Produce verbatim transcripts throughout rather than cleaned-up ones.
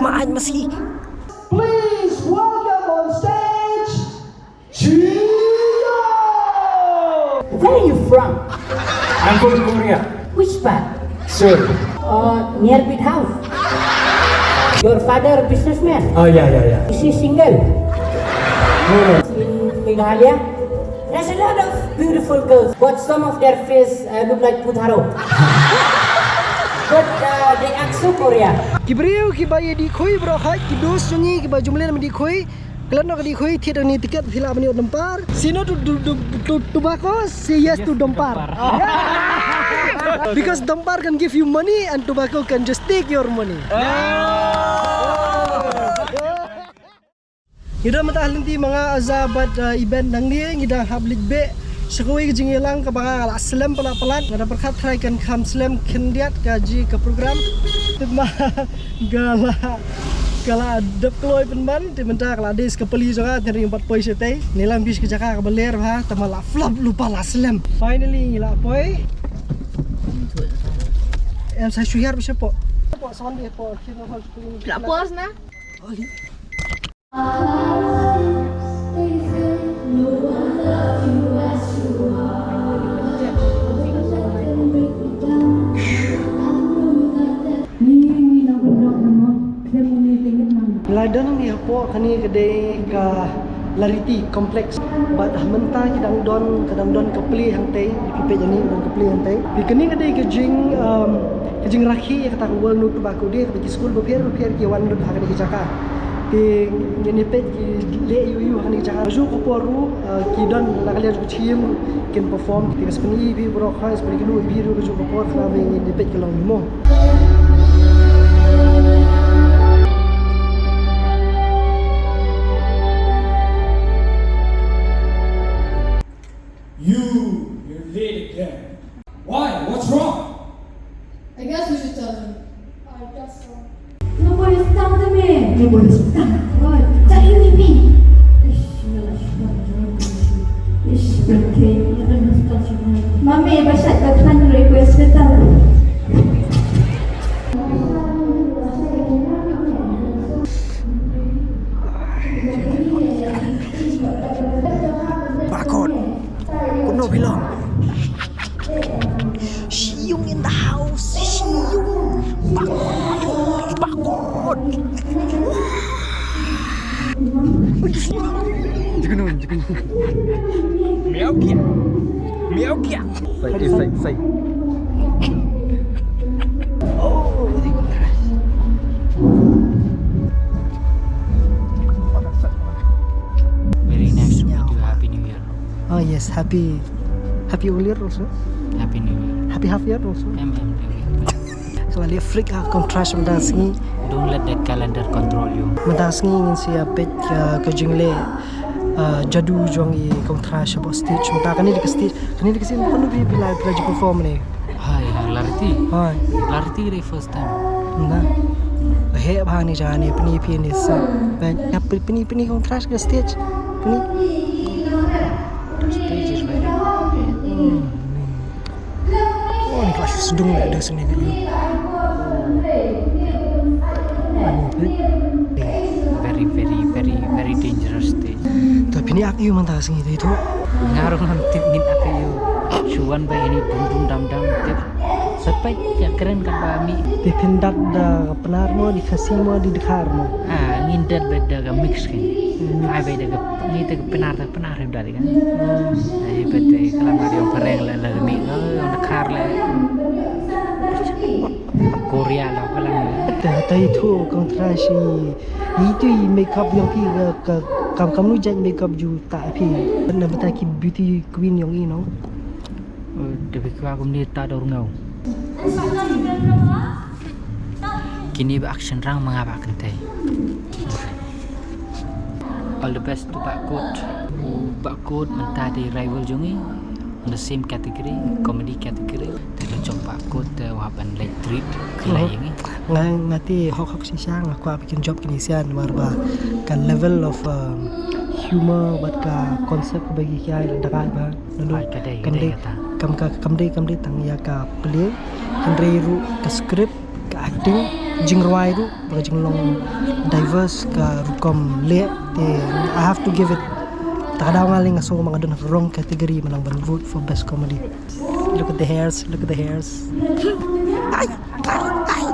Ma ai masi. Please welcome on stage, Jiyo! Where are you from? I'm from Korea. Which part? Seoul. Uh, near Pit House. Your father businessman? Oh, yeah, yeah, yeah. Is he single? No, no. In Meghalaya, there's a lot of beautiful girls, but some of their face uh, look like Putaro. But uh, they act so Korea. Ki briew kiba ïa dih khui baroh khoit, ki dos jong ngi kiba jumleh na dih khui. Klet noh ka dih khui, thied ïa une u tiket, phi lah ban ïoh Dompar. Say no to, to, to, to tobacco, say yes to Dompar. Yeah. Because Dompar can give you money and tobacco can just take your money. Ngi don mynta ha lynti ma nga Azza bad uh, Iben nangne, ngi dang hap leit beh sha kawei ka jingïalang kaba nga la slem palat palat. Nga da pyrkhat trai kan kham slem khyndiat ka jong ka program. Te ma nga la, nga la dep kloi pynban, te mynta ka la dei sa ka pali jong nga, te ring pat poi shatei. Ngi la mih sha ka jaka kaba ler bha, te ma la flop lypa la slem. Finally ngi la poi. Em sa shuhiar bishop po. Po son de po kino hol. La pos na. La don hangne hapoh kane ka dei ka Lariti Complex. Bad ha mynta ki dang don, ka dang don ka plie hangtei, phi peit ïa kane ka don ka plie hangtei. Te kane ka dei ka jing, um, ka jingrakhe ïa kata ka World No Tobacco Day, kaba ki skul bapher bapher ki wan lut ha kane ka jaka. Te ngin ïa peit ki leh ïu ïu ha kane ka jaka. Ju ka por ruh, uh, ki don na ka liang jong ka team kin perform. Te ka spin ïa phi baroh khoit, spin ïa ki lum ïa phi ruh ka ju ka por, khnang ba ngin ïa peit ka long ïa mo. You, you're late again. Why? What's wrong? I guess we should tell him. I guess so. Nobody stop me. Nobody stop. Right. Tell you me. Ish, ish, okay. Mami, ba shat ba khan request ka tal. Bakot. Kuno bilang. Shiyung in the house. Shiyung. Bakot. Bakot. Jukno, jukno. Miau kia. Miau kia. Sai, sai, sai. Oh, very nice to meet you. Happy New Year. Oh yes, happy, happy New Year also. Happy New Year. Happy half year also. Em, em, em, em. So, ali freak ha contrast mynta sngi. Don't let the calendar control you. Mynta sngi ngin sa ïa peit, uh, ka jingleh, uh, jadu jong i contrast shapoh stage. Mynta kane dei ka stage, kane dei ka stage, kane dei ka stage, phi la, phi la ju perform ne. Hai, hai, Lariti. Hai. Lariti dei first time. Nah. Heh bha ne jane, pyni phi ne sa. Peit, ïa pyni, pyni contrast ka stage. Pyni. Stage is very. Hmm. Oh, ni ka sdung le da sini ka. Very, very, very, very dangerous stage. To pyni ak ïu mynta sngi dei to. Nga ruh ngam tip ngin ak ïu. Shu wan ba ini dum dum dam dam tip. Sa peit ïa kren kaba mih. Te phin dat da Pnar mo, da Khasi mo, da Dkhar mo. Ah, ngin dat ba da ka mix kin. Ai ba da ka, ngi da ka Pnar, da Pnar da ka. Ai ba da ka lam ka ïong phareng la, la mih, la ïong Dkhar la. Korea la ka lam. Da, da itu contrast i, itu i makeup ïong phi ka, ka, kam, kamnu jait makeup ju ta phi. Na bata ki beauty queen ïong i no. Oh, da phi kwah kumne ta da ur ngau. Kine ba action rang ma nga ba kynthei. All the best to Bah Kut. Bah Kut mynta dei rival jong i on the same category, comedy category. Te la jong Bah Kut te u hap ban leit trip. Khlei ïa ngi. Nga, nga te hok hok shisha nga kwah ba kin jop kine sian namar ba ka level of, um, humor bad ka concept ba ki khia la da ka ba. Naduh, ai, ka dei, ka kam dei, dei kata. Kam ka, kam dei, kam dei tang ïa ka plie, hynrei ruh ka script, ka acting, Jingrwai ruh ba ka jinglong diverse ka rukom leh, te I have to give it. Ta ka daw nga leh nga sngew ma nga don ha ka wrong category mynta ban vote for best comedy. Look at the hairs, look at the hairs. Ai, ai, ai.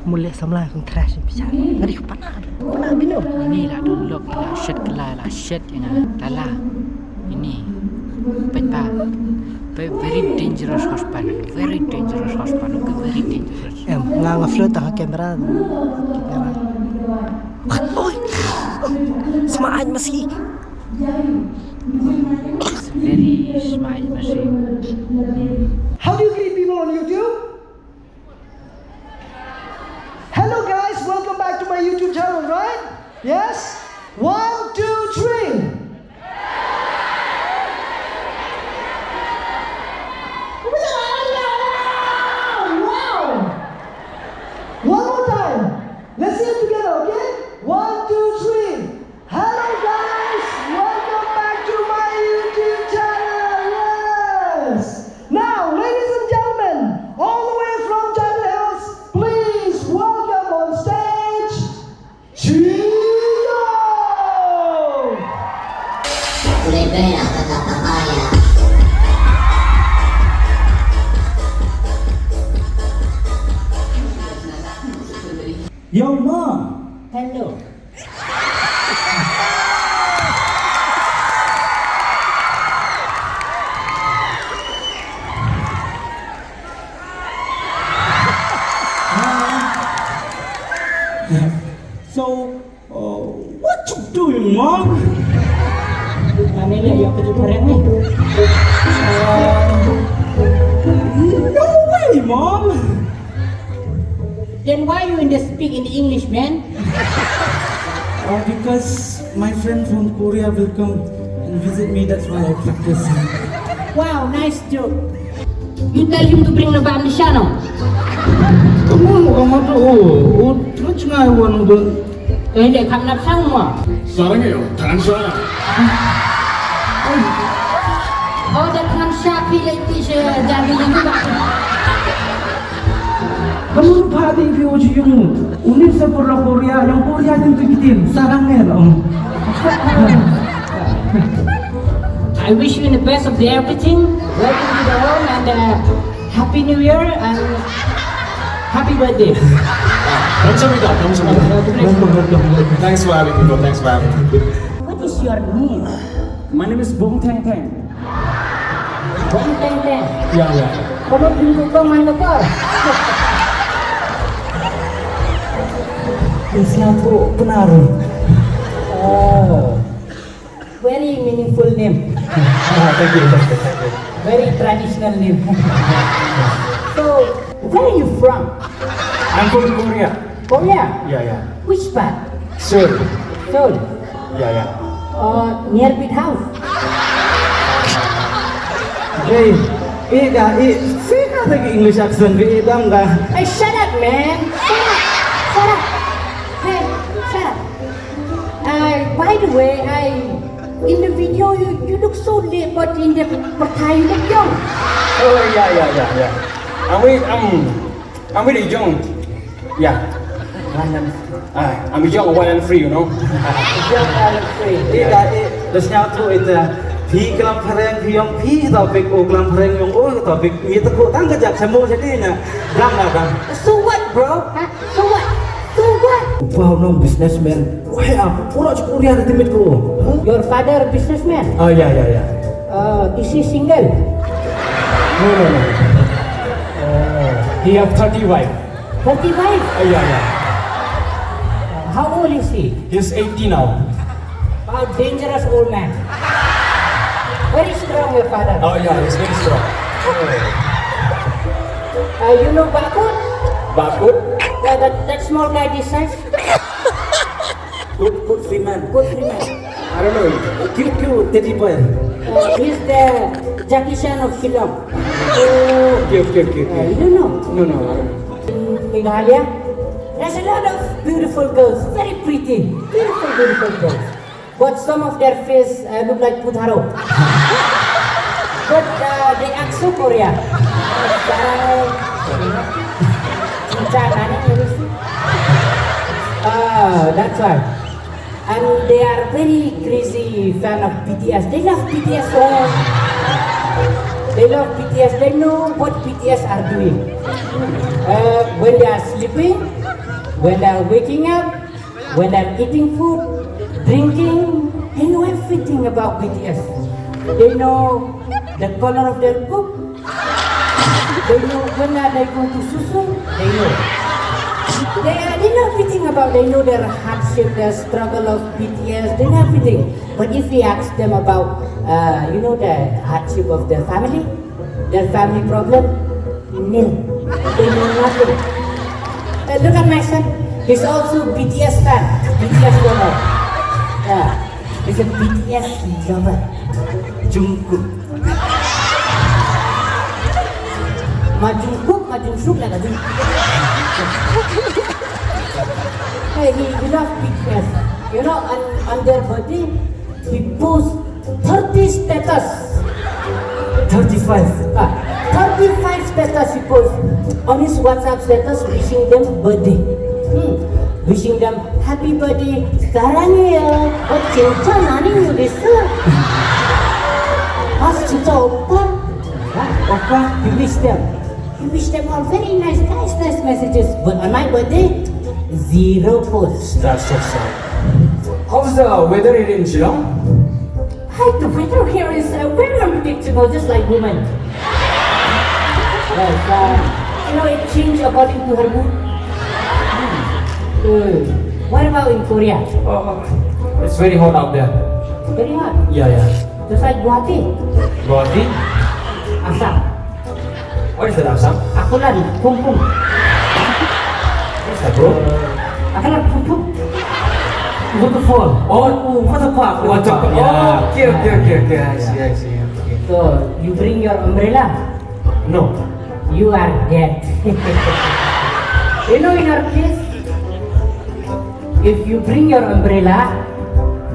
Mule samla kong trash bichar. Ngari ko pana. Pana bino. Ni la don lok la shet kela la shet ina tala. Ini. Pet ba. Pe very dangerous husband. Very dangerous husband. Okay, very dangerous. Em, nga nga flirt ha camera. Camera. Oi. Smart masi. Very smart masi. How do you greet people on YouTube? Hello guys, welcome back to my YouTube channel, right? Yes? One, two, three. Wow! One more time. Let's say it together, okay? One, two, three. Hello guys, welcome back to my YouTube channel. Yes. Now, ladies and gentlemen, all the way from Jaintia Hills, please welcome on stage Chiyong. Yo, mom. Hello. So, uh, what you doing, mom? Ani le yo ke jumpa ni. Uh, no way, mom. Then why you in the speak in the English, man? Uh, because my friend from Korea will come and visit me, that's why I practice. Wow, nice joke. You tell him to bring the bam di shano. Kamu orang mata oh, oh, terus ngai wan udah. Kaya dia kam nak sang ma. Sarang yo, tangan suara. Oh, the tangan sharp he like this, uh, jadi ini. Kamu pati phi uji yung. Uni sa pura Korea, yung Korea din tu kitin. Sarang eh, oh. I wish you in the best of the everything. Welcome to the home and, uh, Happy New Year and happy birthday. Kamsahamnida, kamsahamnida. Thanks for having me, bro. Thanks for having me. What is your name? My name is Bong Teng Teng. Bong Teng Teng. Yeah, yeah. Kamu pintu kau main apa? Yes, ya, tu benar. Oh. Very meaningful name. Ah, thank you, thank you, thank you. Very traditional name. So, where are you from? I'm from Korea. Korea? Yeah, yeah. Which part? Seoul. Seoul? Yeah, yeah. Uh, near Pit House? Hey, eh, ka, eh, sika ta ki English accent, eh, dang ka. Hey, shut up, man. Shut up. Shut up. Hey, shut up. Uh, by the way, I, in the video, you, you look so lit, but in the photo, you look young. Oh, yeah, yeah, yeah, yeah. I'm really, um, I'm really young. Yeah. Wild and, uh, I'm young, wild and free, you know. Young, wild and free. Eh, da, eh, da sñiaw tu, eh, da, phi klam phareng, phi yong, phi topic, o klam phareng yong, o topic, ngi ta ko tang ka jak, samo jadi na, bang na, bang. So what, bro? Huh? So what? So what? Wow, no businessman. Why up? Pura cukup ria di timit ko. Huh? Your father businessman? Oh, yeah, yeah, yeah. Uh, is he single? No, no, no. Uh, he have thirty wife. Thirty wife? Uh, yeah, yeah. Uh, how old is he? He's eighty now. Wow, dangerous old man. Very strong, your father. Oh, yeah, he's very strong. Uh, you know Bakut? Bakut? Yeah, that, that small guy this size. Kurt, Kurt Freeman. Kurt Freeman. I don't know. Cute, cute teddy bear. Uh, he's the Jackie Chan of Shillong. Oh, okay, okay, okay, okay. Uh, you don't know? No, no, I don't know. In Meghalaya, there's a lot of beautiful girls, very pretty, beautiful, beautiful girls. But some of their face, uh, look like Pudharo. But, uh, they act so Korea. Sarang, eh, cinta, nani? Uh, that's why. And they are very crazy fan of B T S. They love B T S so much. They love B T S. They know what B T S are doing. Uh, when they are sleeping, when they are waking up, when they are eating food, drinking, they know everything about B T S. They know the color of their poop. They know when are they going to susu. They know. They, uh, they know everything about. They know their hardship, their struggle of B T S. They know everything. But if we ask them about, uh, you know, the hardship of their family, their family problem, nil. They know nothing. Uh, look at my son. He's also B T S fan. B T S lover. Yeah. He's a B T S lover. Jungkook. Ma Jungkook, ma Jungkook lah kat Jungkook. Hey, he, he loves B T S. You know, on, on their birthday, he posts thirty status. Thirty-five. Ah, thirty-five status he posts on his WhatsApp status wishing them birthday. Hmm. Wishing them happy birthday, Sarangya. Oh, chincha nani you this? As chincha oppa. Oppa, he wish them. He wish them all very nice, nice, nice messages. But on my birthday, zero posts. That's so sad. How's the weather here in Shillong? Hi, the weather here is, uh, very unpredictable, just like women. Yes, uh, you know, it changes according to her mood. Hmm. What about in Korea? Uh, it's very hot out there. Very hot. Yeah, yeah. Just like Guwahati. Guwahati? Assam. What is that, Assam? Akolan, Pungpung. What is that, bro? Akolan, Pungpung. Waterfall. Oh, water park. Water park. Yeah. Oh, okay, okay, okay, okay. I see, I see. Okay. So, you bring your umbrella? No. You are dead. You know, in our place, if you bring your umbrella,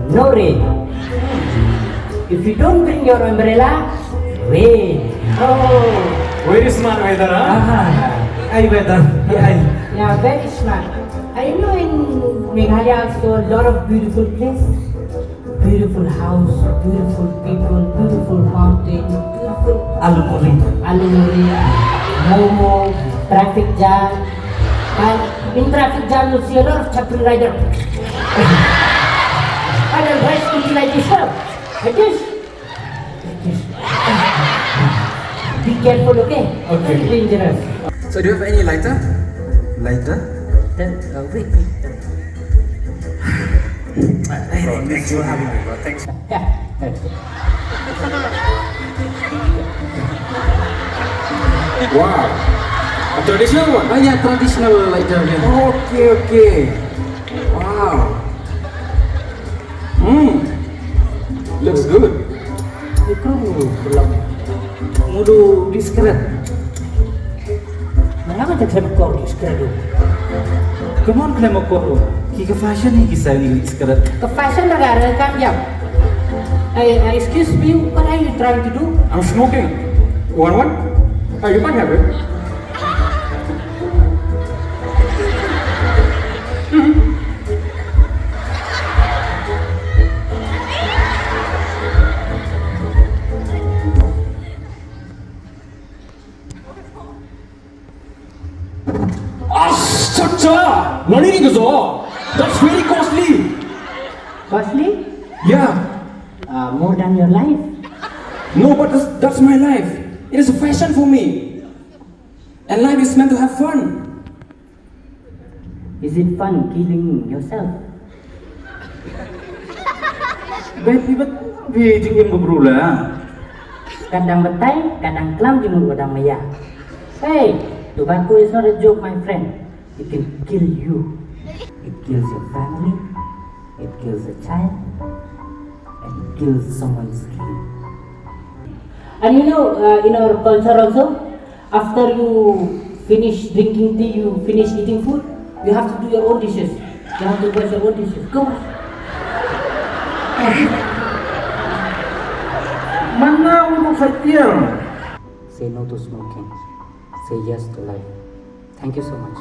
no rain. If you don't bring your umbrella, rain. Oh. Very smart weather, huh? Ah, ay weather. Ay. Yeah, very smart. I know in Meghalaya also a lot of beautiful place. Beautiful house, beautiful people, beautiful mountain, beautiful Alumuri. Alumuri, Momo, traffic jam. And in traffic jam, you see a lot of chapri rider. And a rice scooty like this, huh? Like this. Like this. Be careful, okay? Okay. Very dangerous. So do you have any lighter? Lighter? Then, uh, wait, wait. Hey, bro, thanks for having me, bro. Thanks. Yeah. Wow. A traditional one? Oh, yeah, traditional lighter, yeah. Okay, okay. Wow. Hmm. Looks good. Ikru belum. Mudu diskret. Mana macam saya mekor diskret tu? Come on, kena mekor tu. Ki ke fashion ni kisah ni diskret. Ke fashion negara kan jam. Eh, eh, excuse me, what are you trying to do? I'm smoking. You want one? Oh, you can't have it. Astaga! Nani ni kezo? That's very costly. Costly? Yeah. Uh, more than your life? No, but that's, that's my life. It is a fashion for me. And life is meant to have fun. Is it fun killing yourself? Bad, bad, bad, jingim ka bru la. Kadang batai, kadang klam jingmut wadang maya. Hey, tobacco is not a joke, my friend. It can kill you. It kills your family. It kills a child. And it kills someone's dream. And you know, uh, in our culture also, after you finish drinking tea, you finish eating food, you have to do your own dishes. You have to wash your own dishes. Go wash. Mana untuk setia? Say no to smoking. Say yes to life. Thank you so much.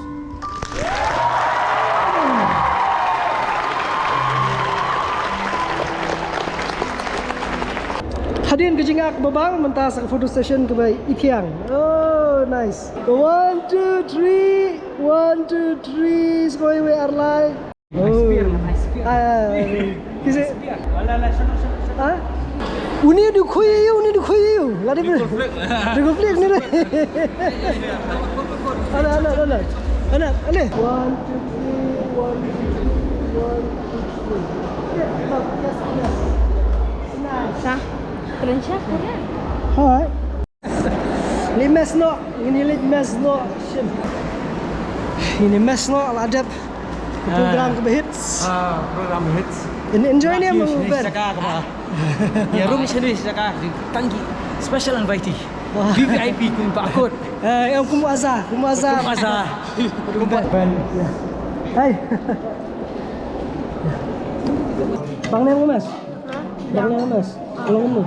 Hadien ka jingak babang mynta sa ka photo session kaba ithiang. Oh, nice. One, two, three. One, two, three. Skoi wei ar lai. Oh. Nice beer, nice beer. Ah, kisi. Nice beer. Wala la, sana, sana, sana. Ha? Uni du khui yu, uni du khui yu. Lada ber. Conflict. Du conflict ni. Ana, ana, ana. Ana, ana. One, two, three, one, two, three, one, two, three. Sa, kren siap, kren. Hai. Ni mes noh, ni leh mes noh. Shim. Ni mes noh la dep. Program kaba hits. Ah, program hits. En-, enjoy ni. Ïa, room sini saka. Thank you. Special invitee. Wah. V V I P kum bakut. Eh, em kum aza, kum aza. Kum aza. Kum ba-, ban. Ya. Hai. Bang ni mes. Bang ni mes. Long mu.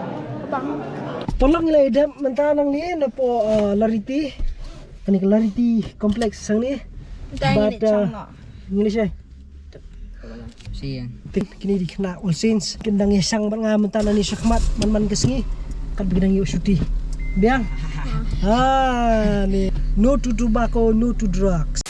Bang. Tolong ngi la dep mynta nangne napoh, eh, Lariti. Kane ka Lariti Complex shangne. But, eh, English eh. Siang. Tik, kine ki khynnah All Saints kin dang ïa shang bad nga mynta nangne shakhmat man man ka sngi. Kat ba ki dang ïoh shuti. Biang. Ha, ni. No to tobacco, no to drugs.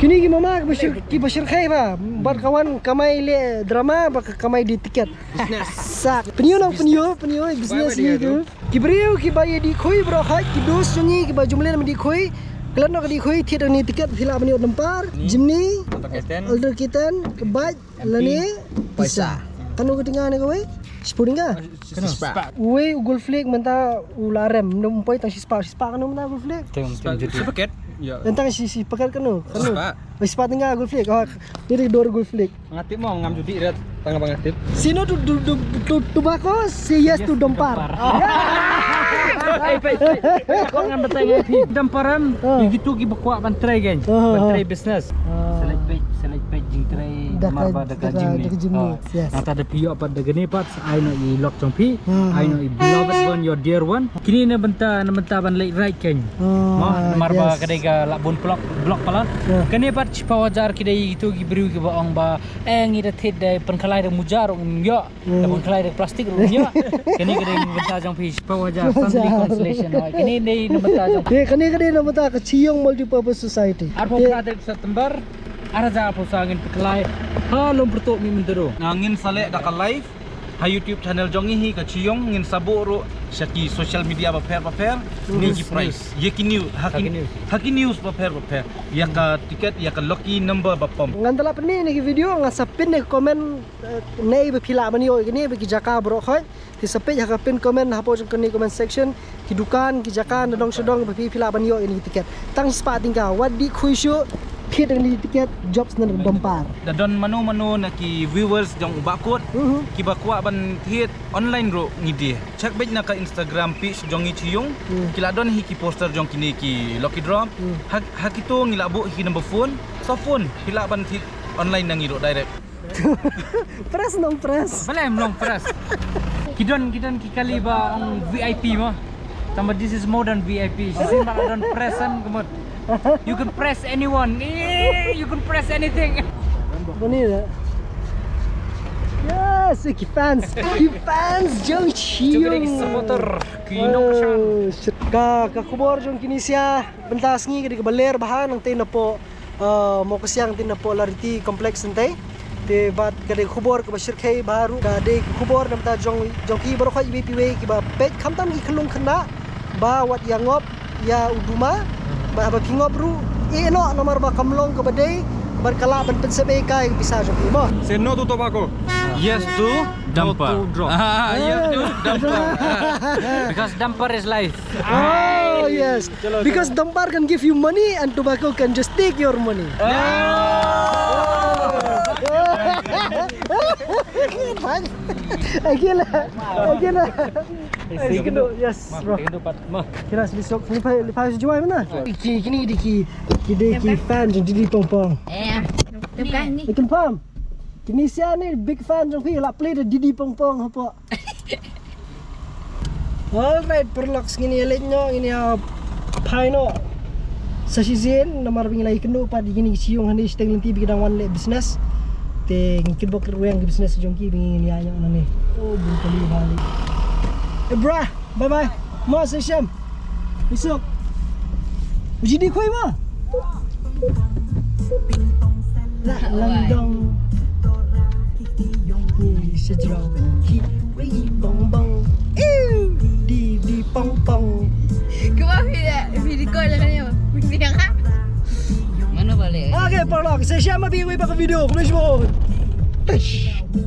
Kine ki mama kiba shir-, kiba shyrkhei ba. Bad ka wan kamai leh drama bad ka kamai die tiket. Business. Sak. Pynïoh nang pynïoh, pynïoh business ni tu. Ki briew kiba ïa dih khui baroh khoit, ki dos jong ngi kiba ju mlien ban dih khui. Klet noh ka dih khui, thied ïa une u tiket, phi lah ban ïoh Dumpar, Jimny, Alto K ten, Alto K ten, ka bike, lane pisa. Pisa. Kano ka tynga ne kawei? Shiphew tyngka. Kano? Shispah. Uwei u Gold Flake mynta u la rem, ym poi tang shispah, shispah kano mynta Gold Flake? Shispah. Shi paket. Ya. Tang shi, shi paket kano? Kano? Shispah. Oh, shispah tyngka Gold Flake. Oh, ni dei dor Gold Flake. Nga tip mo, ngam ju dih rat, tang ba nga tip. Sino tu, tu, tu, tu, tobacco, say yes to Dumpar. Yes to Dumpar. Ah. Hey, hey, hey, hey, kong ngan batai ngai phi. Dumpar em, ah, ïa kitu kiba kwah ban try kan. Ah, ban try business. Ah. Select page, select page jingtry, da ka, mar ba da ka, da ka jingni. Da ka jingni, ah, yes. Nangta da phi ïoh pat da kane pat, ai noh ïa i lok jong phi, ah, ai noh i beloved one, your dear one. Kine na bynta, na bynta ban leit ride kan. Ah, mo, namar ba, yes, ka dei ka la bun block, block pala. Yeah. Kane pat shiphew hajar ki dei itu ki briew kiba ong ba, eh, ngi da thied da pynkhlaiñ da mujar ong ym ïoh. Yeah. Da pynkhlaiñ da plastik ruh ym ïoh. Kane ka dei na bynta jong phi shiphew hajar, shiphew hajar. Family consolation. Kane dei na bynta jong phi. Yeah, kane ka dei na bynta ka Chiyong Multipurpose Society. Arphew phra tarik September, ar hajar arphew saw ngin pynkhlaiñ ha Lum Pyrtuh Mihmyntdu. Ngin sa leh da ka live ha YouTube channel jong ngi hi ka Chiyong, ngin sa buh ruh sha ki social media bapher bapher. Mhm. Ni ki prize. Ïa ki news, ha ki, ha ki news bapher bapher. Ïa ka tiket, ïa ka lucky number ba pom. Ngan da la pynmih ïa ki video, ngan sa pin ïa ka comment, eh, ne ba phi lah ban ïoh, ne ba ki jaka baroh khoit. Te sa peit ha ka pin comment hapoh jong kane comment section. Ki dukan, ki jaka, na dong sha dong, ba phi, phi lah ban ïoh ïa kine ki tiket. Tang shispah tyngka, wat dih khui shuh, thied ïa kine ki tiket, jop sngewdon Dumpar. Da don mano mano na ki viewers jong u Bah Kut, mhm, kiba kwah ban thied online ruh ngi die. Check beit na ka Instagram page jong ngi Chiyong, hmm, ki la don hi ki poster jong kine ki lucky draw. Hmm. Ha, ha kito ngi la buh hi ki number phone, so phone, phi lah ban thied online na ngi ruh direct. Press nong press. Balei ym long press? Ki don, ki don ki kali ba ong V I P mo. Tangba this is more than V I P. Shisien ba la don press em ka mut. You can press anyone. Eh, you can press anything. Bani da. Yes, ki fans. Ki fans jong Chiyong. Ki supporter. Ki nongkyrshan. Oh, shit. Ka, ka khubor jong kine sha bynta sngi ka dei kaba ler bha nangtei napoh, uh, Mawkysiang, te napoh Lariti Complex nangtei. Te bad ka dei khubor kaba shyrkhei bha ruh, ka dei khubor na bynta jong, jong phi baroh khoit iwei pa iwei kiba peit, khamtam ki khyllung khynnah ba wat ïa ngop ïa u duma, ba haba phi ngop ruh ïeh noh namar ba kam long kaba dei, bad ka lah ban pynsep ïa ka pisa jong phi mo. Say no to tobacco. Yes to Dumpar. No to drug. Ah, yes to Dumpar. Because Dumpar is life. Oh, yes. Because Dumpar can give you money and tobacco can just take your money. Ah. Again lah. Again lah. Yes, bro. Kira sini sok, sini pai, pai sejua mana? Ki, kini di ki, ki di ki fan jong Didi Pong Pong. Eh, tu kan ni. Confirm. Kini sha ni big fan jong phi, la play da Didi Pong Pong hapoh. Alright, paralok, ngin ïa leit noh, ngin ïa phai noh sa shisien, namar ba ngi la ïakynduh pat ïa kine ki shnong hangne shiteng lynti ba ki dang wan leh business. Te ngi kit bok weng ki business jong ki, ba ngin ïa ïoh nangne. Oh, bun kali bali. Eh, bra, bye bye. Mo sa shem. Isuk. Uji di khoi ma. La lang dong. Ni sejrong. Ki wei bong bong. Ew. Di di pong pong. Kemah video, video call jangan ya. Video ha? Mana balik? Okay, paralok, sa shem ma bad wei bad ka video. Khublei shibun. Tish.